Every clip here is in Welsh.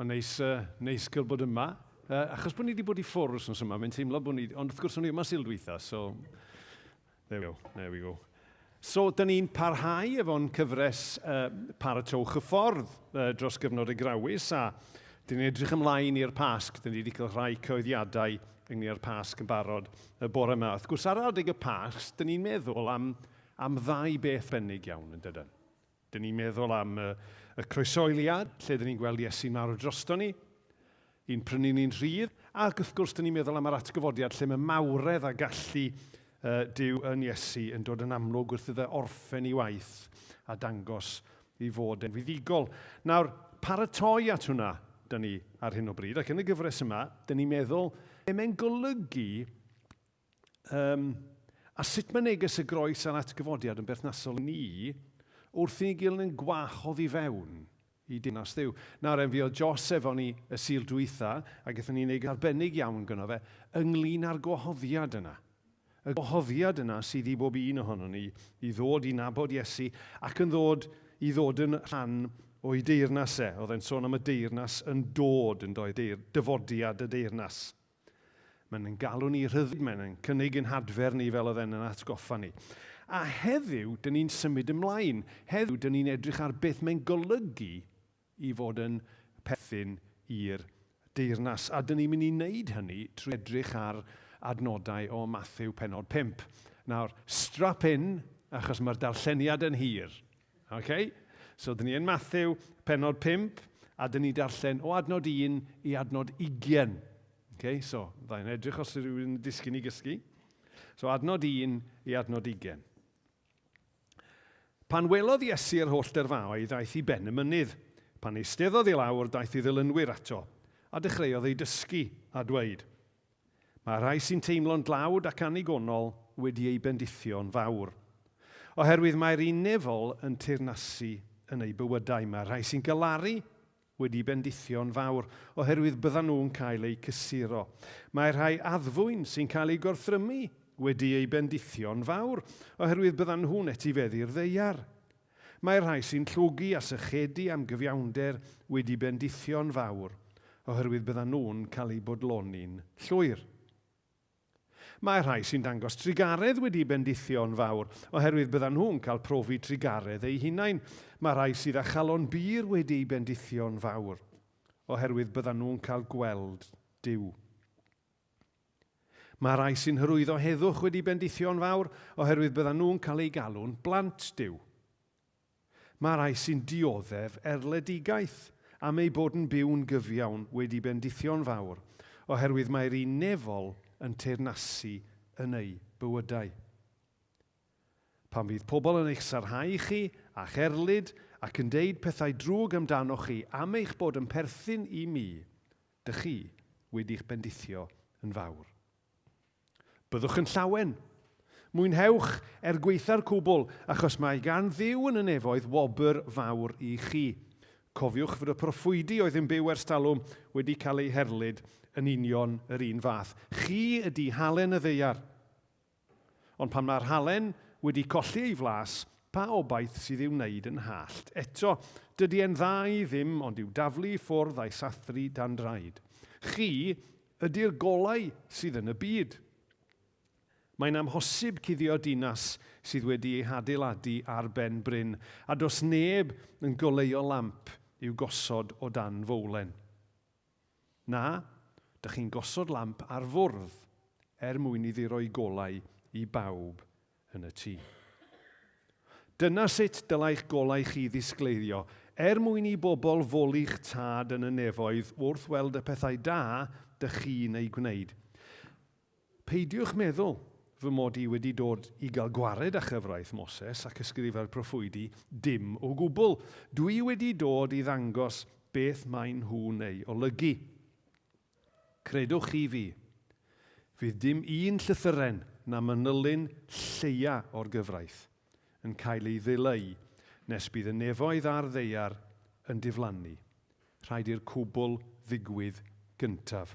Mae'n neis, uh, neis cael bod yma. Uh, achos bod ni wedi bod i ffwrdd wythnos yma, mae'n teimlo bod ni... Ond wrth gwrs o'n i yma Sul dwytha, so... There we go, there we go. So, dyn ni'n parhau efo'n cyfres uh, Paratowch y Ffordd uh, dros gyfnod y Grawys, a dyn ni'n edrych ymlaen i'r Pasg. Dyn ni wedi cael rhai cyhoeddiadau ynglyn â'r Pasg yn barod y bore yma. Wrth gwrs, ar adeg y Pasg, dyn ni'n meddwl am, am ddau beth bennig iawn, yn dydyn? Dyn ni'n meddwl am y, y croesoeliad, lle dyn ni'n gweld Iesu'n marw drosto ni, i'n prynu ni'n rhydd, ac wrth gwrs dyn ni'n meddwl am yr atgyfodiad lle mae mawredd a gallu uh, Duw yn Iesu yn dod yn amlwg wrth iddo orffen ei waith a dangos ei fod yn fuddugol. Nawr, paratoi at hwnna dyn ni ar hyn o bryd, ac yn y gyfres yma, dyn ni'n meddwl be mae'n golygu Um, a sut mae neges y groes a'r atgyfodiad yn berthnasol i ni wrth i ni gael yn gwahodd i fewn i deyrnas Dduw. Nawr, en fi oedd Jos efo ni y Sul dwytha, a gaethon ni neges arbennig iawn gynno fe, ynglyn â'r gwahoddiad yna. Y gwahoddiad yna sydd i bob un ohonon ni i ddod i nabod Iesu ac yn ddod i ddod yn rhan o'i deyrnas e. Oedd e'n sôn am y deyrnas yn dod, yn doedd, dyfodiad y deyrnas. Mae'n yn galw ni rhyddid, mae'n yn cynnig ein hadfer ni fel oedd e'n yn atgoffa ni. A heddiw, dyn ni'n symud ymlaen. Heddiw, dyn ni'n edrych ar beth mae'n golygu i fod yn perthyn i'r deyrnas. A dyn ni'n mynd i wneud hynny trwy edrych ar adnodau o Matthew pennod 5. Nawr, strap in, achos mae'r darlleniad yn hir. Okay? So, dyn ni yn Matthew, pennod 5, a dyn ni darllen o adnod 1 i adnod 20. Okay? So, ddau'n edrych os yw rhywun yn disgyn i gysgu. So, adnod 1 i adnod 20. Pan welodd Iesu yr holl dyrfaoedd, aeth i ben y mynydd. Pan eisteddodd i lawr, daeth ei ddilynwyr ato, a dechreuodd eu dysgu, a dweud, Mae rhai sy'n teimlo'n dlawd ac annigonol wedi eu bendithio'n fawr. Oherwydd mae'r un nefol yn teyrnasu yn eu bywydau. Mae rhai sy'n galaru wedi bendithio'n fawr, oherwydd byddan nhw'n cael eu cysuro. Mae rhai addfwyn sy'n cael eu gorthrymu wedi eu bendithio'n fawr, oherwydd byddan nhw'n etifeddu'r ddaear. Mae'r rhai sy'n llwgu a sychedu am gyfiawnder wedi bendithio'n fawr, oherwydd byddan nhw'n cael eu bodloni'n llwyr. Mae'r rhai sy'n dangos trugaredd wedi bendithio'n fawr, oherwydd byddan nhw'n cael profi trugaredd eu hunain. Mae'r rhai sydd â chalon bur wedi eu bendithio'n fawr, oherwydd byddan nhw'n cael gweld Duw. Mae'r rhai sy'n hyrwyddo heddwch wedi bendithio'n fawr, oherwydd byddan nhw'n cael eu galw'n blant Duw. Mae'r rhai sy'n dioddef erledigaeth am eu bod yn byw'n gyfiawn wedi bendithio'n fawr, oherwydd mae'r un nefol yn teyrnasu yn eu bywydau. Pan fydd pobl yn eich sarhau chi a'ch erlid ac yn deud pethau drwg amdanoch chi am eich bod yn perthyn i mi, dych chi wedi'ch bendithio yn fawr. Byddwch yn llawen. Mwynhewch er gwaetha'r cwbl, achos mae gan Dduw yn y nefoedd wobr fawr i chi. Cofiwch fod y proffwydi oedd yn byw ers talwm wedi cael eu herlid yn union yr un fath. Chi ydy halen y ddaear. Ond pan mae'r halen wedi colli ei flas, pa obaith sydd i'w wneud yn hallt? Eto, dydy e'n dda i ddim ond i'w daflu i ffwrdd a'i sathru dan draed. Chi ydy'r golau sydd yn y byd. Mae'n amhosib cuddio dinas sydd wedi ei hadeiladu ar ben bryn, a does neb yn goleuo lamp i'w gosod o dan fowlen. Na, dych chi'n gosod lamp ar fwrdd er mwyn iddi roi golau i bawb yn y tŷ. Dyna sut dylai'ch golau chi ddisgleirio, er mwyn i bobl foli'ch Tad yn y nefoedd wrth weld y pethau da dych chi'n eu gwneud. Peidiwch meddwl fy mod i wedi dod i gael gwared â chyfraith Moses ac ysgrifau'r proffwydi, dim o gwbl. Dwi wedi dod i ddangos beth maen nhw'n ei olygu. Credwch chi fi, fydd dim un llythyren na manylyn lleia o'r gyfraith yn cael ei ddileu nes bydd y nefoedd a'r ddaear yn diflannu. Rhaid i'r cwbl ddigwydd gyntaf.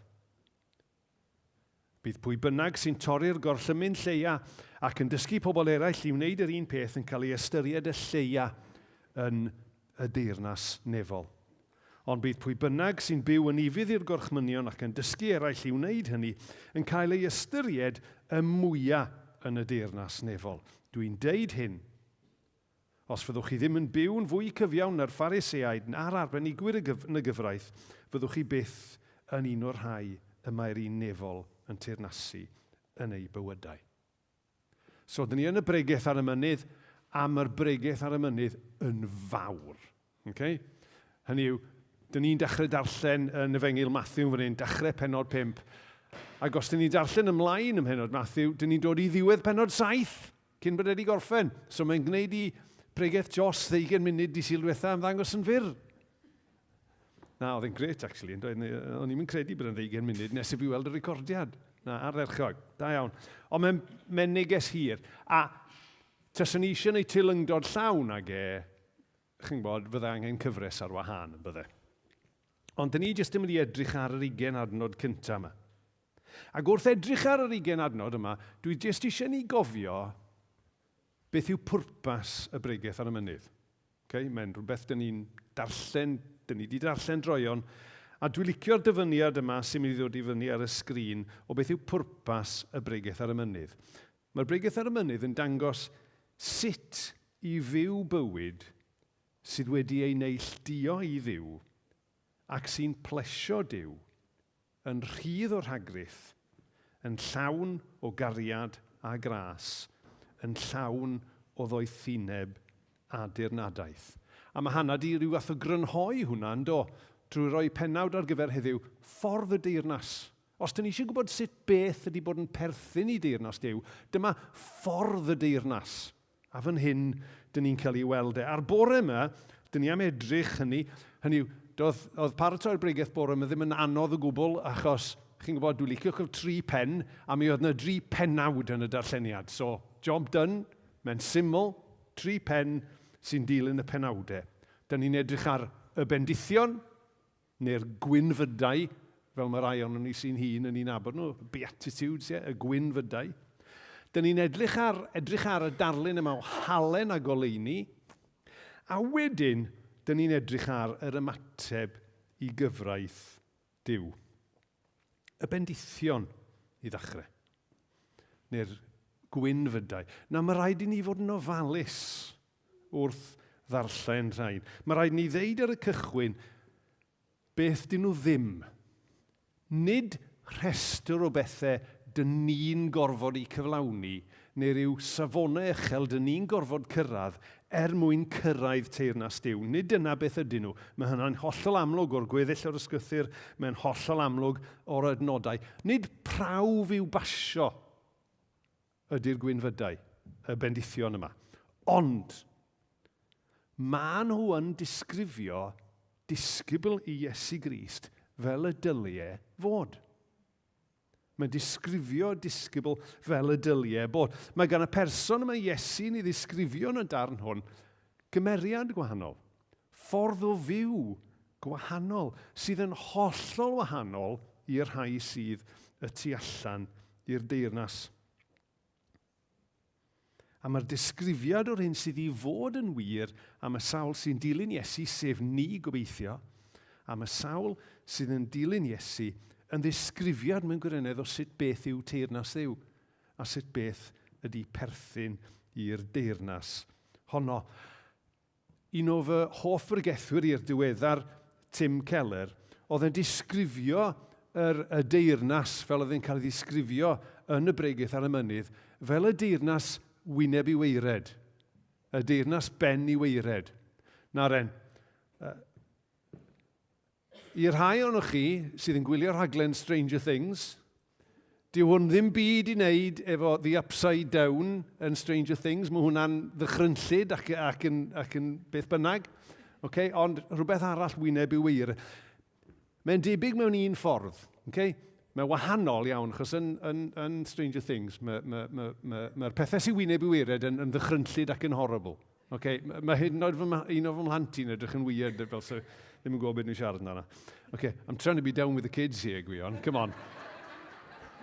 Bydd pwy bynnag sy'n torri'r gorchymyn lleia ac yn dysgu pobl eraill i wneud yr un peth yn cael ei ystyried y lleia yn y deyrnas nefol. Ond bydd pwy bynnag sy'n byw yn ufudd i'r gorchmynion ac yn dysgu eraill i wneud hynny yn cael ei ystyried y mwya yn y deyrnas nefol. Dwi'n deud hyn. Os fyddwch chi ddim yn byw'n fwy cyfiawn na'r Phariseaid na'r arbenigwyr yn y gyfraith, fyddwch chi byth yn un o'r rhai y mae'r Un Nefol yn teyrnasu yn eu bywydau. So, dyn ni yn y bregeth ar y mynydd, a mae'r bregeth ar y mynydd yn fawr. Okay? Hynny yw, dyn ni'n dechrau darllen yn Efengyl Matthew fan hyn, dechrau penod 5. Ac os dyn ni'n darllen ymlaen ym mhenod Matthew, dyn ni'n dod i ddiwedd penod 7 cyn bod wedi gorffen. So mae'n gwneud i pregeth Jos ddeugain munud di Sul diwetha ymddangos yn fyr. Na, oedd e'n gret, actually. O'n i'n credu bod e'n ddeugain munud nes i fi weld y recordiad. Na, ardderchog. Da iawn. Ond mae'n mae neges hir. A taswn i eisiau gwneud teilyngdod llawn ag e, chi'n gwybod, fydde angen cyfres ar wahân, yn bydde. Ond dyn ni jyst yn mynd i edrych ar yr ugen adnod cyntaf yma. Ac wrth edrych ar yr ugen adnod yma, dwi jyst eisiau ni gofio beth yw pwrpas y bregeth ar y mynydd. Okay? Mae'n rhywbeth dyn ni'n darllen, dyn ni wedi darllen droeon, a dwi licio'r dyfyniad yma sy'n mynd i ddod i fyny ar y sgrin o beth yw pwrpas y bregeth ar y mynydd. Mae'r bregeth ar y mynydd yn dangos sut i fyw bywyd sydd wedi ei neilltuo i Dduw ac sy'n plesio Duw, yn rhydd o rhagrith, yn llawn o gariad a gras, yn llawn o ddoethineb a dirnadaeth. A mae Hannah 'di rhyw fath o grynhoi hwnna, yn do, drwy roi pennawd ar gyfer heddiw, Ffordd y Deyrnas. Os dyn ni eisiau gwybod sut beth ydy bod yn perthyn i deyrnas Duw, dyma ffordd y deyrnas. A fan hyn, dyn ni'n cael ei weld e. A'r bore yma, dyn ni am edrych hynny, hynny yw, doedd, oedd paratoi'r bregeth bore yma ddim yn anodd o gwbl, achos, chi'n gwybod, dwi'n licio cael tri pen, a mi oedd yna dri pennawd yn y darlleniad. So, job done, mae'n syml, tri pen sy'n dilyn y penawdau. Dyn ni'n edrych ar y bendithion, neu'r gwynfydau, fel mae rai ohonon ni sy'n hŷn yn eu nabod nhw, Beatitudes, ie, y gwynfydau. Dyn ni'n edrych ar, edrych ar y darlun yma o halen a goleuni, a wedyn, dyn ni'n edrych ar yr ymateb i gyfraith Duw. Y bendithion i ddechrau, neu'r gwynfydau. Na, mae rhaid i ni fod yn ofalus wrth ddarllen rhain. Mae rhaid ni ddeud ar y cychwyn beth dyn nhw ddim. Nid rhestr o bethau dyn ni'n gorfod eu cyflawni neu ryw safonau uchel dyn ni'n gorfod cyrraedd er mwyn cyrraedd teyrnas Duw. Nid dyna beth ydyn nhw. Mae hynna'n hollol amlwg o'r gweddill o'r ysgrythur, mae'n hollol amlwg o'r adnodau. Nid prawf i'w basio ydy'r gwynfydau, y bendithion yma. Ond, maen nhw yn disgrifio disgybl i Iesu Grist fel y dylie fod. Mae'n disgrifio disgybl fel y dylie bod. Mae gan y person yma Iesu'n ei ddisgrifio yn y darn hwn gymeriad gwahanol, ffordd o fyw gwahanol, sydd yn hollol wahanol i'r rhai sydd y tu allan i'r deyrnas. A mae'r disgrifiad o'r hyn sydd i fod yn wir am y sawl sy'n dilyn Iesu, sef ni gobeithio, am y sawl sydd yn dilyn Iesu, yn ddisgrifiad mewn gwirionedd o sut beth yw teyrnas Dduw, a sut beth ydy perthyn i'r deyrnas honno. Un o fy hoff bregethwyr i'r diweddar, Tim Keller, oedd yn disgrifio yr, y deyrnas fel oedd e'n cael ei ddisgrifio yn y Bregeth ar y Mynydd, fel y deyrnas wyneb i waered. Y deyrnas ben i waered. Na ren, I'r rhai ohonoch chi sydd yn gwylio rhaglen Stranger Things, dyw hwn ddim byd i wneud efo The Upside Down yn Stranger Things. Mae hwnna'n ddychrynllyd ac, ac, yn, ac yn beth bynnag. Okay? Ond rhywbeth arall wyneb i wir. Mae'n debyg mewn un ffordd. Okay? Mae'n wahanol iawn, achos yn, yn, yn Stranger Things, mae'r mae, mae, mae, mae pethau sy'n wyneb i weired yn, yn ddychrynllyd ac yn horrible. Ok, mae hyd yn oed fy, un o fy mhlant i'n edrych yn weird, fel so ddim yn gwybod beth nhw'n siarad amdano. Ok, I'm trying to be down with the kids here, Gwion. Come on.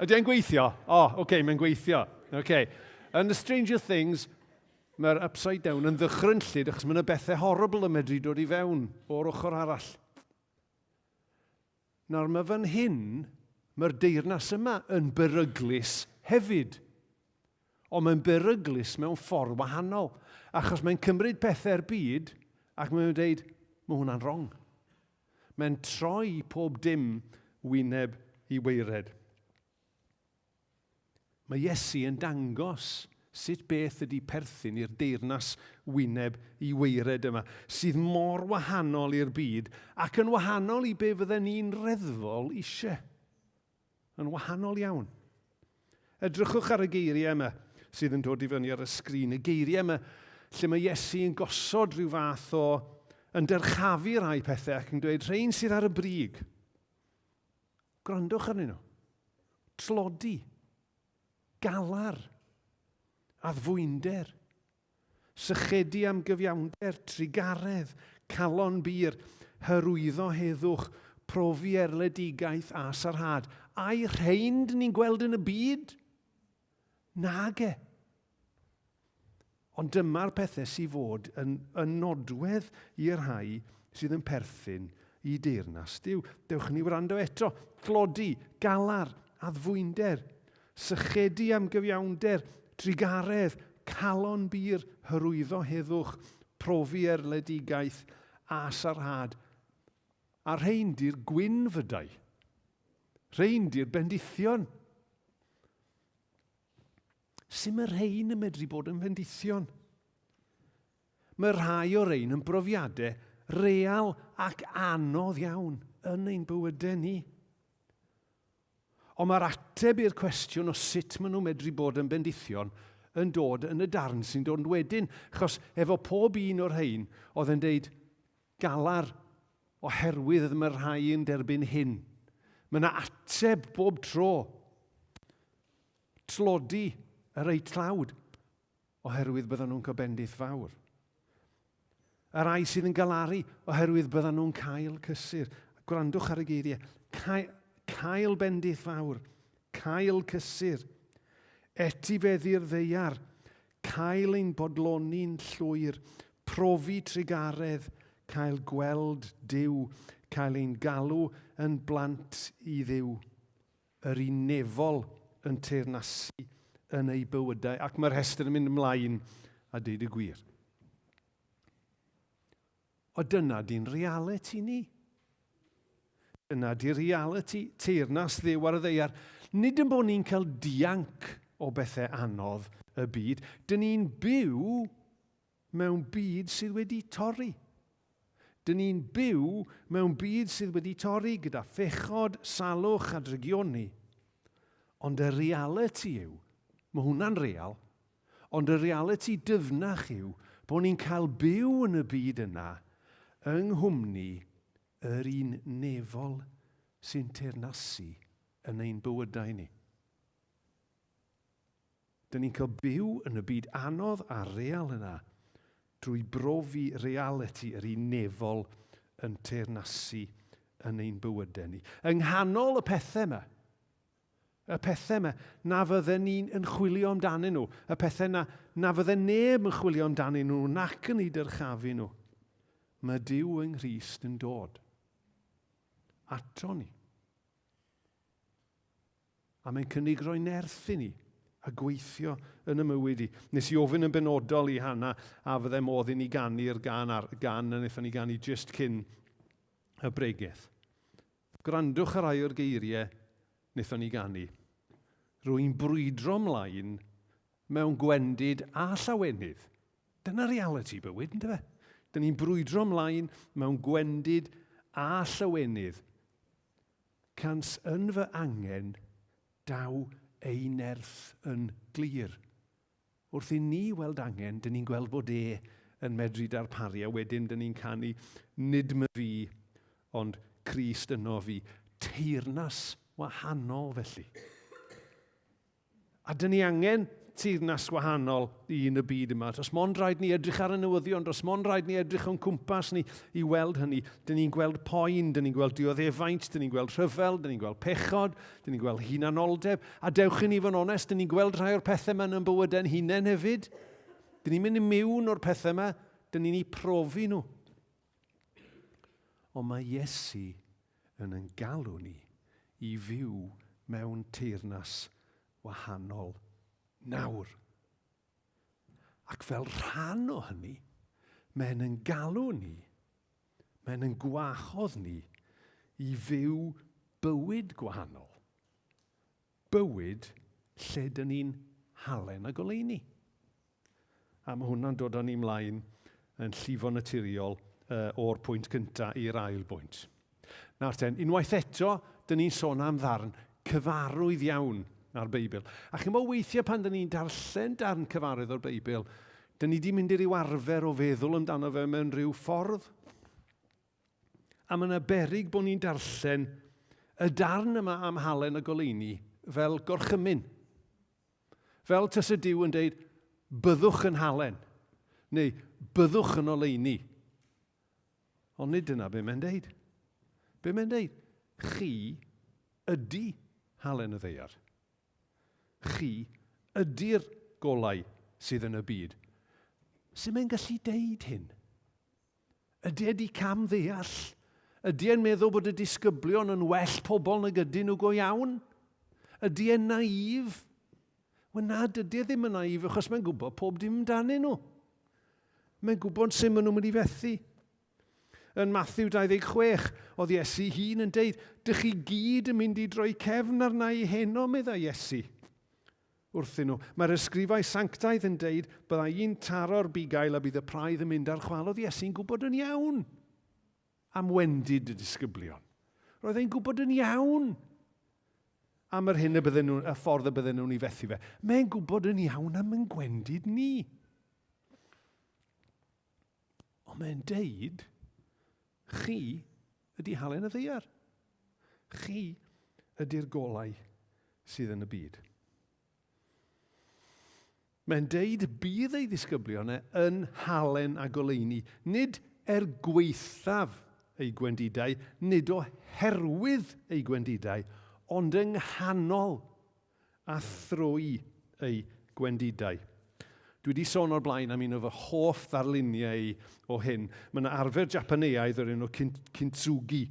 Ydy e'n gweithio? O, oh, ok, mae'n gweithio. Ok. Yn The Stranger Things, mae'r upside down yn ddychrynllyd achos mae yna bethau horrible yn medru dod i fewn o'r ochr arall. Nawr mae fan hyn, mae'r deyrnas yma yn beryglus hefyd. Ond mae'n beryglus mewn ffordd wahanol, achos mae'n cymryd pethau'r byd ac mae'n dweud, mae hwnna'n wrong. Mae'n troi pob dim wyneb i waered. Mae Iesu yn dangos sut beth ydy perthyn i'r deyrnas wyneb i waered yma, sydd mor wahanol i'r byd ac yn wahanol i be fydden ni'n reddfol eisiau. Yn wahanol iawn. Edrychwch ar y geiriau yma sydd yn dod i fyny ar y sgrin. Y geiriau yma lle mae Iesu yn gosod rhyw fath o yn dyrchafu rhai pethau ac yn dweud rhain sydd ar y brig. Gwrandwch arnyn nhw. Tlodi. Galar. Addfwynder. Sychedu am gyfiawnder, trugaredd, calon bur, hyrwyddo heddwch, profi erledigaeth a sarhad. Ai rhein dyn ni'n gweld yn y byd? Nage. Ond dyma'r pethau sydd fod yn, yn nodwedd i'r rhai sydd yn perthyn i deyrnas Duw. Dewch ni wrando eto. Tlodi, galar, addfwynder, Sychedu am gyfiawnder, trugaredd, calon bur, hyrwyddo heddwch, profi erledigaeth a sarhad. A rhein di'r gwynfydau. Rhein di'r bendithion. Sut mae rhein yn medru bod yn fendithion? Mae rhai o rein yn brofiadau real ac anodd iawn yn ein bywydau ni. Ond mae'r ateb i'r cwestiwn o sut maen nhw'n medru bod yn bendithion yn dod yn y darn sy'n dod wedyn. Achos efo pob un o'r rhain, oedd e'n deud, galar oherwydd mae rhai yn derbyn hyn. Mae yna ateb bob tro. Tlodi y rei tlawd, oherwydd byddan nhw'n cael bendith fawr. Y rhai sydd yn galaru, oherwydd byddan nhw'n cael cysur. Gwrandwch ar y geiriau. Cael, cael bendith fawr, cael cysur. Etifeddu'r ddeiar, cael ein bodloni'n llwyr, profi trugaredd, cael gweld Duw, cael ein galw yn blant i Dduw. Yr un nefol yn teyrnasu yn eu bywydau, ac mae'r rhestr yn mynd ymlaen a deud y gwir. O dyna di'n reality ni. Dyna di reality teyrnas Dduw ar y ddeiar. Nid yn bod ni'n cael dianc o bethau anodd y byd, dyn ni'n byw mewn byd sydd wedi torri. Dyn ni'n byw mewn byd sydd wedi torri gyda phechod, salwch a drygioni. Ond y realiti yw, mae hwnna'n real, ond y realiti dyfnach yw bod ni'n cael byw yn y byd yna yng nghwmni yr un nefol sy'n teyrnasu yn ein bywydau ni. Dyn ni'n cael byw yn y byd anodd a real yna drwy brofi realiti yr un nefol yn teyrnasu yn ein bywydau ni. Yng nghanol y pethau yma, y pethau yma na fydden ni'n yn chwilio amdanyn nhw, y pethau na, na fydden neb yn chwilio amdanyn nhw nac yn eu dyrchafu nhw, mae Duw yng Nghrist yn dod ato ni. A mae'n cynnig rhoi nerth i ni a gweithio yn y mywyd i. Nes i ofyn yn benodol i Hannah a fydde modd i ni ganu'r gan, ar, gan a wnaethon ni ganu jyst cyn y bregeth. Gwrandwch ar rai o'r geiriau wnaethon ni ganu. Rwy'n brwydro mlaen mewn gwendid a llawenydd. Dyna realiti bywyd, ynddo fe? Dyn ni'n brwydro mlaen mewn gwendid a llawenydd. Cans yn fy angen, daw ei nerth yn glir. Wrth i ni weld angen, dyn ni'n gweld bod e yn medru darparu, a wedyn dyn ni'n canu, nid my fi, ond Crist yno fi. Teyrnas wahanol felly. A dyn ni angen teyrnas wahanol i un y byd yma. Does mond rhaid ni edrych ar y newyddion, does mond rhaid ni edrych o'n cwmpas ni i weld hynny. Dyn ni'n gweld poen, dyn ni'n gweld dioddefaint, dyn ni'n gweld rhyfel, dyn ni'n gweld pechod, dyn ni'n gweld hunanoldeb. A dewch i ni fod yn onest, dyn ni'n gweld rhai o'r pethau yma yn ein bywydau'n hunain hefyd. Dyn ni'n mynd i mewn o'r pethau yma, dyn ni'n eu profi nhw. Ond mae Iesu yn yn galw ni i fyw mewn teyrnas wahanol nawr. Ac fel rhan o hynny, mae'n yn galw ni, mae'n yn gwahodd ni i fyw bywyd gwahanol. Bywyd lle dyn ni'n halen a goleuni. A mae hwnna'n dod â ni mlaen yn llifo naturiol uh, o'r pwynt cyntaf i'r ail bwynt. Nawr ten, unwaith eto, dyn ni'n sôn am ddarn cyfarwydd iawn ar Beibl. A chi'n bod weithiau pan dyn ni'n darllen darn cyfarwydd o'r Beibl, dyn ni wedi mynd i ryw arfer o feddwl amdano fe mewn rhyw ffordd. A mae yna berig bod ni'n darllen y darn yma am halen y goleuni fel gorchymyn. Fel tase Duw yn deud, byddwch yn halen, neu byddwch yn oleuni. Ond nid dyna be mae'n deud. Be mae'n deud? Chi ydy halen y ddeiar. Chi ydy'r golau sydd yn y byd. Sut mae'n gallu deud hyn? Ydy e 'di cam ddeall? Ydy e'n meddwl bod y disgyblion yn well pobl nag ydyn nhw go iawn? Ydy e'n naif? Wel na, dydy e ddim yn naif achos mae'n gwybod pob dim amdanyn nhw. Mae'n gwybod sut maen nhw'n mynd i fethu. Yn Matthew 26, oedd Iesu hun yn deud, dych chi gyd yn mynd i droi cefn arna i heno, meddai Iesu. Wrthyn nhw. Mae'r ysgrifau sanctaidd yn deud, bydda i'n taro'r bugail a bydd y praidd yn mynd ar chwal. Oedd Iesu'n gwybod yn iawn am wendid y disgyblion. Roedd e'n gwybod yn iawn am yr hyn y bydden nhw, y ffordd y bydden nhw'n ei fethu fe. Mae'n gwybod yn iawn am yn gwendid ni. Ond mae'n deud, chi ydy halen y ddaear. Chi ydy'r golau sydd yn y byd. Mae'n deud bydd ei ddisgyblion e yn halen a goleuni, nid er gwaethaf eu gwendidau, nid oherwydd eu gwendidau, ond yng nghanol a thrwy eu gwendidau. Dwi wedi sôn o'r blaen am un o fy hoff ddarluniau i o hyn. Mae yna arfer Japaneaidd o'r enw kintsugi.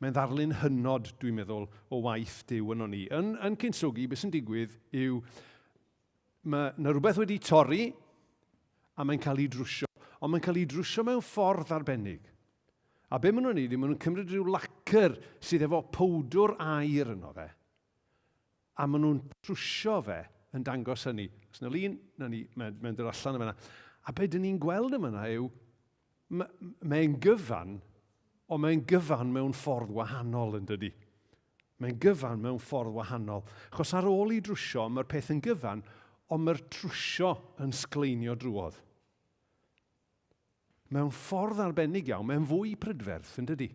Mae'n ddarlun hynod, dwi'n meddwl, o waith Duw yno ni. Yn, yn kintsugi, beth sy'n digwydd yw mae yna rhywbeth wedi torri a mae'n cael ei drwsio. Ond mae'n cael ei drwsio mewn ffordd arbennig. A be maen nhw'n neud yw maen nhw'n cymryd rhyw lacr sydd efo powdwr aer yno fe, A maen nhw'n trwsio fe yn dangos hynny. Os yna lun, na ni, mae'n mae dod allan yma. A be dyn ni'n gweld yma yna yw, mae'n gyfan, ond mae'n gyfan mewn ffordd wahanol yn dydy. Mae'n gyfan mewn ffordd wahanol. Chos ar ôl i drwsio, mae'r peth yn gyfan, ond mae'r trwsio yn sgleinio drwodd. Mewn ffordd arbennig iawn, mae'n fwy prydferth, yn dydy?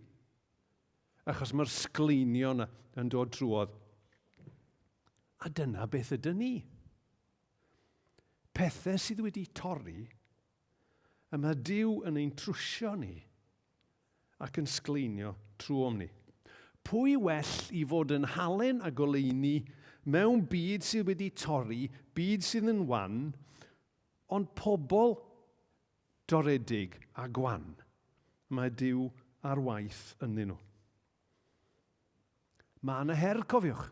Achos mae'r sgleinio yna yn dod trwodd. A dyna beth ydyn ni. Pethau sydd wedi torri, y mae Duw yn ein trwsio ni ac yn sgleinio trwom ni. Pwy well i fod yn halen a goleuni mewn byd sydd wedi torri, byd sydd yn wan, Ond pobl doredig a gwan, mae Duw ar waith ynddyn nhw. Mae yna her, cofiwch.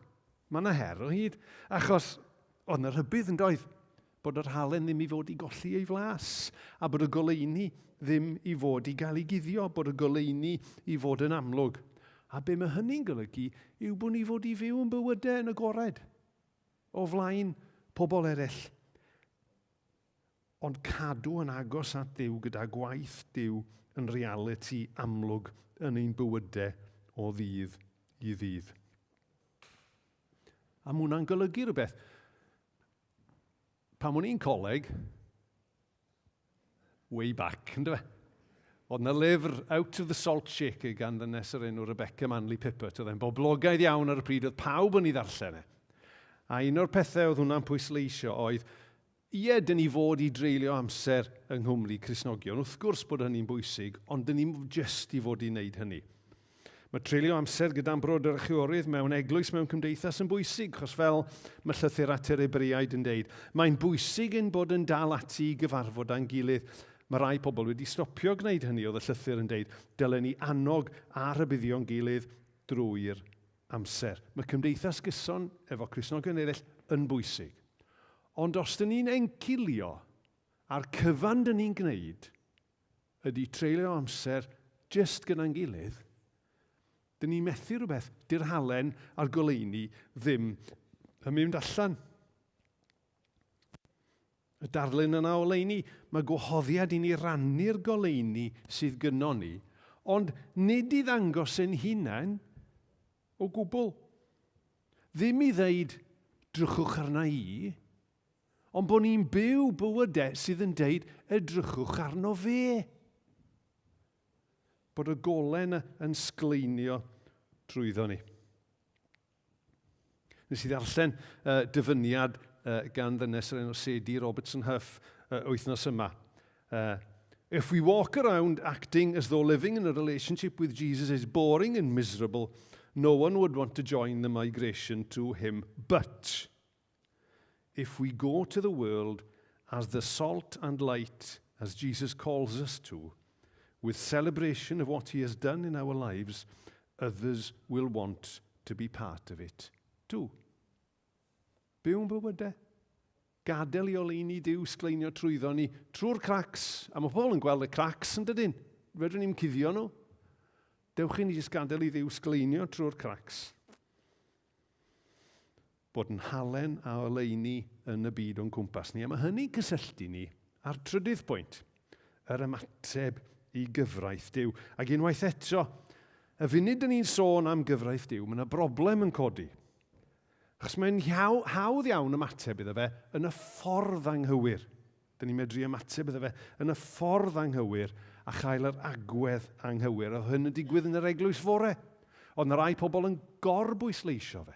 Mae yna her o hyd. Achos oedd yna rhybudd yn doedd bod yr halen ddim i fod i golli ei flas, a bod y goleuni ddim i fod i gael ei guddio, bod y goleuni i fod yn amlwg. A be mae hynny'n golygu yw bod ni fod i fyw yn bywydau yn agored. O flaen pobl eraill, ond cadw yn agos at Dduw gyda gwaith Duw yn realiti amlwg yn ein bywydau o ddydd i ddydd. A mae hwnna'n golygu rhywbeth. Pan o'n i'n coleg, way back, ynddo fe? Oedd yna lyfr Out of the Salt Shaker gan ddynes o'r enw Rebecca Manley Pippert. Oedd e'n boblogaidd iawn ar y pryd, oedd pawb yn ei ddarllen e. A un o'r pethau oedd hwnna'n pwysleisio oedd, ie, dyn ni fod i dreulio amser yng nghwmni Cristnogion. Wrth gwrs bod hynny'n bwysig, ond dyn ni'n jyst i fod i wneud hynny. Mae treulio amser gyda'n brodyr a chwiorydd mewn eglwys mewn cymdeithas yn bwysig, chos fel mae llythyr at yr Hebreaid yn deud, mae'n bwysig ein bod yn dal ati i gyfarfod â'n gilydd. Mae rai pobl wedi stopio gwneud hynny, oedd y llythyr yn deud, dylen ni annog a rhybuddio'n gilydd. drwy'r amser. Mae cymdeithas gyson efo Cristnogion eraill yn bwysig. Ond os dyn ni'n encilio a'r cyfan dyn ni'n gwneud ydy treulio amser jyst gyda'n gilydd, dyn ni'n methu rhywbeth. Dy'r halen a'r goleuni ddim yn mynd allan. Y darlun yna o oleuni, mae gwahoddiad i ni rannu'r goleuni sydd gynnon ni, ond nid i ddangos ein hunain o gwbl. Ddim i ddeud, drychwch arna i, ond bod ni'n byw bywydau sydd yn deud, edrychwch arno fe. Bod y golau yna yn sgleinio trwyddo ni. Nes i ddarllen uh, dyfyniad uh, gan ddynes o'r enw Sadie Robertson Huff uh, wythnos yma. If we walk around acting as though living in a relationship with Jesus is boring and miserable, no one would want to join the migration to him. But if we go to the world as the salt and light as Jesus calls us to, with celebration of what he has done in our lives, others will want to be part of it too. Byw'n bywydau. Gadael i oleuni Duw sgleinio trwyddo ni trwy'r cracks. A mae pobl yn gweld y cracks yn dydyn. Fedrwn ni'n cuddio nhw. Dewch i ni jyst gadael i Dduw sgleinio trwy'r cracks. Bod yn halen a oleuni yn y byd o'n cwmpas ni. A mae hynny'n cysylltu ni â'r trydydd pwynt, yr ymateb i gyfraith Duw. Ac unwaith eto, y funud dyn ni'n sôn am gyfraith Duw, mae yna broblem yn codi. Achos mae'n hawdd iawn ymateb iddo fe yn y ffordd anghywir. Dyn ni'n medru ymateb iddo fe yn y ffordd anghywir a chael yr agwedd anghywir. Oedd hyn yn digwydd yn yr eglwys fore. Oedd yna rai pobl yn gorbwysleisio fe.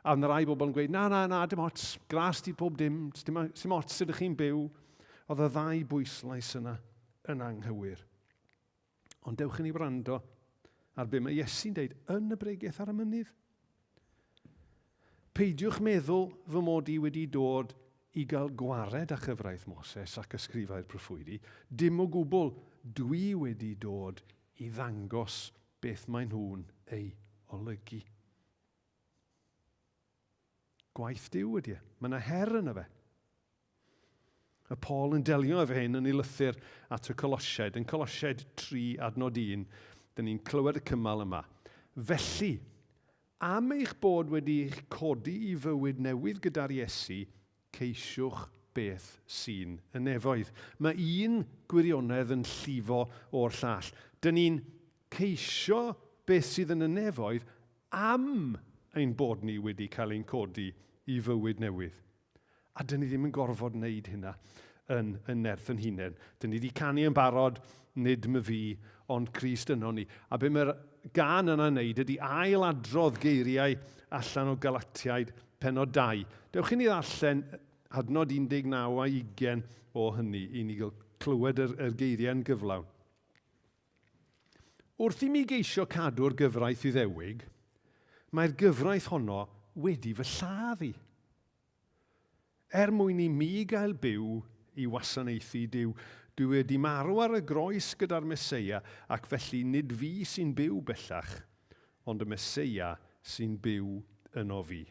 A oedd yna rai bobl yn gweud, na, na, na, dim ots, gras di pob dim, dim, dim ots sut ydych chi'n byw. Oedd y ddau bwyslais yna yn anghywir. Ond dewch i ni wrando ar be mae Iesu'n deud yn y bregeth ar y mynydd. Peidiwch meddwl fy mod i wedi dod i gael gwared â chyfraith Moses ac ysgrifau'r proffwydi. Dim o gwbl, dwi wedi dod i ddangos beth maen nhw'n ei olygu. Gwaith Duw ydy e. Mae yna her yna fe. Y Paul yn delio efo hyn yn ei lythyr at y Colosiaid. Yn Colosiaid 3 adnod 1, dyn ni'n clywed y cymal yma. Felly, am eich bod wedi eich codi i fywyd newydd gyda'r Iesu, ceisiwch beth sy'n y nefoedd. Mae un gwirionedd yn llifo o'r llall. Dyn ni'n ceisio beth sydd yn y nefoedd am ein bod ni wedi cael ein codi i fywyd newydd. A dyn ni ddim yn gorfod wneud hynna yn y nerth yn hunain. Dyn ni wedi canu yn barod, nid my fi, ond Crist yno ni. A be mae'r gan yna'n wneud ydy ail adrodd geiriau allan o Galatiaid penod 2. Dewch i ni ddarllen adnod 19 a 20 o hynny i ni gael clywed yr, yr geiriau'n gyflawn. Wrth i mi geisio cadw'r gyfraith Iddewig, mae'r gyfraith honno wedi fy lladd i. Er mwyn i mi gael byw i wasanaethu Duw, dwi wedi marw ar y groes gyda'r Meseia ac felly nid fi sy'n byw bellach, ond y Meseia sy'n byw yno fi.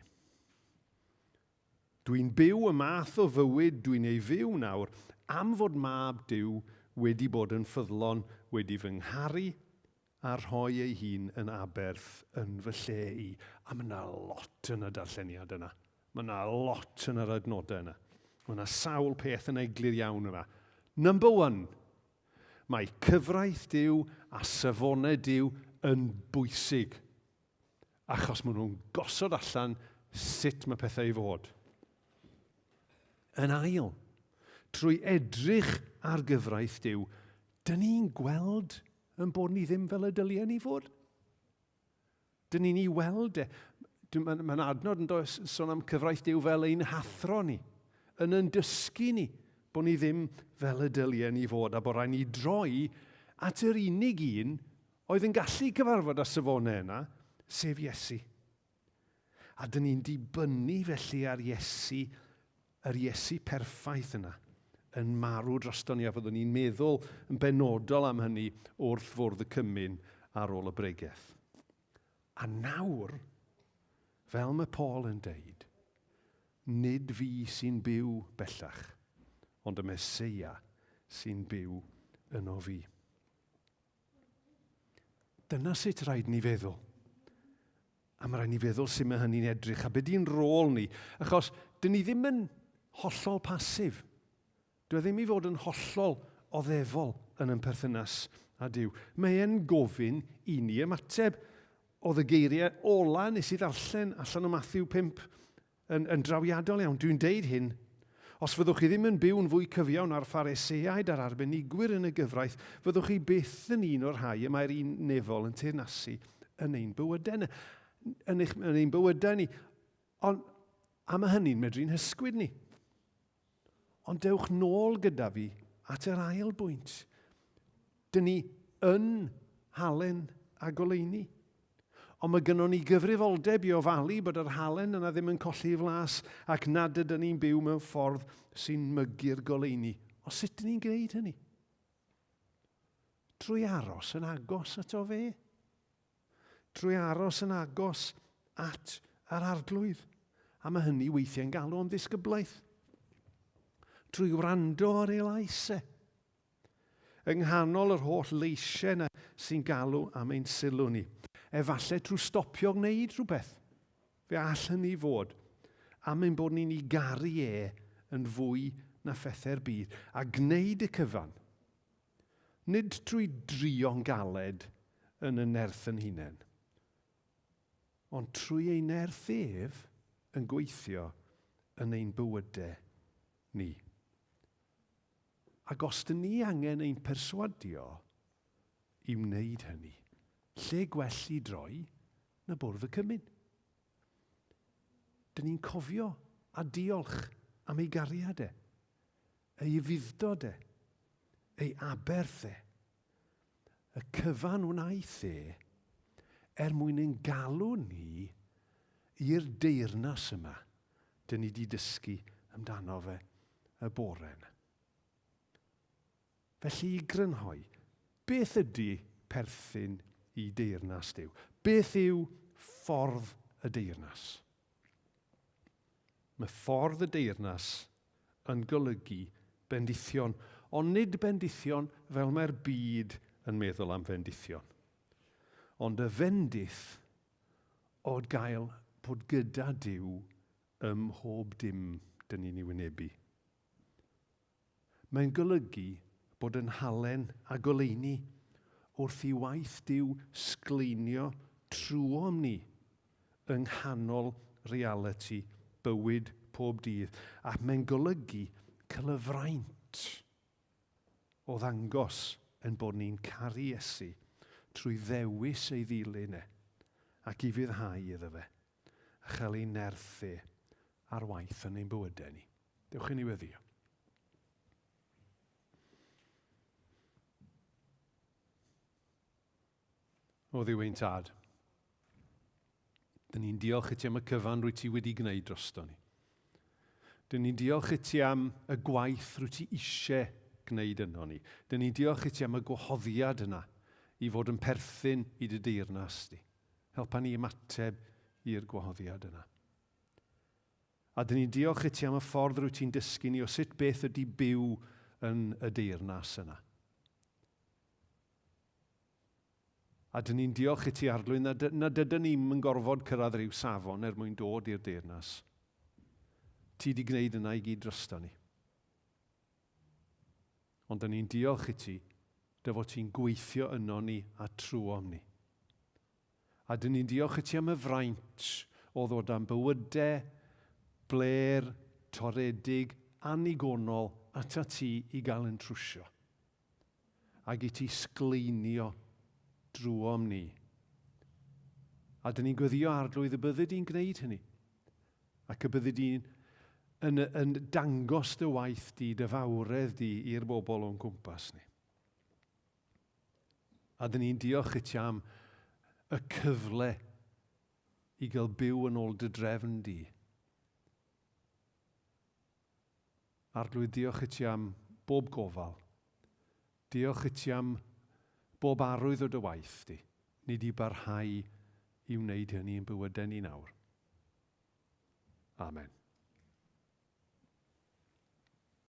Dwi'n byw y math o fywyd dwi'n ei fyw nawr am fod Mab Duw wedi bod yn ffyddlon, wedi fy ngharu a rhoi ei hun yn aberth yn fy lle i. A mae yna lot yn y darlleniad yna. Mae yna lot yn yr adnodau yna. Mae yna sawl peth yn eglur iawn yma. Number one, mae cyfraith Duw a safonau Duw yn bwysig. Achos maen nhw'n gosod allan sut mae pethau i fod. Yn ail, trwy edrych ar gyfraith Duw, dyn ni'n gweld yn bod ni ddim fel y dylien ni fod. Dyn ni'n ei weld e. Mae'n ma adnod yn does sôn am cyfraith Duw fel ein hathro ni, yn yn dysgu ni bod ni ddim fel y dylien ni fod a bod rhaid ni droi at yr unig un oedd yn gallu cyfarfod â safonau yna, sef Iesu. A dyn ni'n dibynnu felly ar Iesu, yr Iesu perffaith yna, yn marw drosto ni, a fyddwn ni'n meddwl yn benodol am hynny wrth fwrdd y cymun ar ôl y bregeth. A nawr, fel mae Paul yn deud, nid fi sy'n byw bellach, ond y Meseia sy'n byw yno fi. Dyna sut rhaid ni feddwl. A mae rhaid ni feddwl sut mae hynny'n edrych a beth di'n rôl ni. Achos, dyn ni ddim yn hollol pasif. Dwi e ddim i fod yn hollol oddefol yn yn perthynas â Duw. Mae e'n gofyn i ni ymateb. Oedd y geiriau ola nes i ddarllen allan o Matthew 5 yn, yn drawiadol iawn. Dwi'n deud hyn, os fyddwch chi ddim yn byw'n fwy cyfiawn na'r Phariseaid a'r arbenigwyr yn y gyfraith, fyddwch chi byth yn un o'r rhai y mae'r un nefol yn teyrnasu yn ein bywydau, yn, eich, yn ein bywydau ni. Ond, a mae hynny'n medru'n hysgwyd ni. Ond dewch nôl gyda fi at yr ail bwynt. Dyn ni yn halen a goleuni. Ond mae gynnon ni gyfrifoldeb i ofalu bod yr halen yna ddim yn colli ei flas ac nad ydyn ni'n byw mewn ffordd sy'n mygu'r goleuni. Ond sut dyn ni'n gwneud hynny? Trwy aros yn agos ato fe. Trwy aros yn agos at yr Arglwydd. A mae hynny weithiau'n galw am ddisgyblaeth. Trwy wrando ar ei lais e. Yng nghanol yr holl leisiau yna sy'n galw am ein sylw ni. Efallai trwy stopio gwneud rhywbeth. Fe all hynny fod am ein bod ni'n ei garu e yn fwy na phethau'r byd. A gwneud y cyfan Nid trwy drio'n galed yn y nerth yn hunain, ond trwy ei nerth ef yn gweithio yn ein bywydau ni. Ac os dyn ni angen ein perswadio i wneud hynny, lle gwell i droi na bwrdd y cymun? Dyn ni'n cofio a diolch am ei gariad e. Ei ufudd-dod e, ei aberth e, y cyfan wnaeth e er mwyn ein galw ni i'r deyrnas yma dyn ni 'di dysgu amdano fe y bore yma. Felly i grynhoi, beth ydy perthyn i deyrnas Duw? Beth yw ffordd y deyrnas? Mae ffordd y deyrnas yn golygu bendithion, ond nid bendithion fel mae'r byd yn meddwl am fendithion. Ond y fendith o gael bod gyda Duw ym mhob dim dyn ni'n ei wynebu. Mae'n golygu bod yn halen a goleuni wrth i waith Duw sgleinio trwom ni yng nghanol realiti bywyd pob dydd, ac mae'n golygu cael y fraint o ddangos ein bod ni'n caru Iesu trwy ddewis ei ddilyn e ac ufuddhau iddo fe a chael ei nerth e ar waith yn ein bywydau ni. Dewch i ni weddio. O Dduw ein Tad, dyn ni'n diolch i ti am y cyfan rwy ti wedi gwneud drosto ni. Dyn ni'n diolch i ti am y gwaith rwy ti eisiau gwneud yno ni. Dyn ni'n diolch i ti am y gwahoddiad yna i fod yn perthyn i dy deyrnas di. Helpa ni ymateb i'r gwahoddiad yna. A dyn ni'n diolch i ti am y ffordd rwyt ti'n dysgu ni o sut beth ydy byw yn y deyrnas yna. A dyn ni'n diolch i ti, Arglwydd, nad, nad ydyn ni'n yn gorfod cyrraedd rhyw safon er mwyn dod i'r deyrnas. Ti di gwneud yna i gyd drosto ni. Ond dyn ni'n diolch i ti, dy fod ti'n gweithio yno ni a trwom ni. A dyn ni'n diolch i ti am y fraint o ddod â'n bywydau blêr, toredig, annigonol atat ti i gael yn trwsio. Ac i ti sgleinio drwom ni. A dyn ni'n gweddio Arglwydd y byddi di'n gwneud hynny. Ac y byddi di'n yn, yn dangos dy waith di, dy fawredd di i'r bobl o'n cwmpas ni. A dyn ni'n diolch i ti am y cyfle i gael byw yn ôl dy drefn di. Arglwydd, diolch i ti am bob gofal. Diolch i ti am bob arwydd o dy waith di. Ni di barhau i wneud hynny yn bywydau ni nawr. Amen.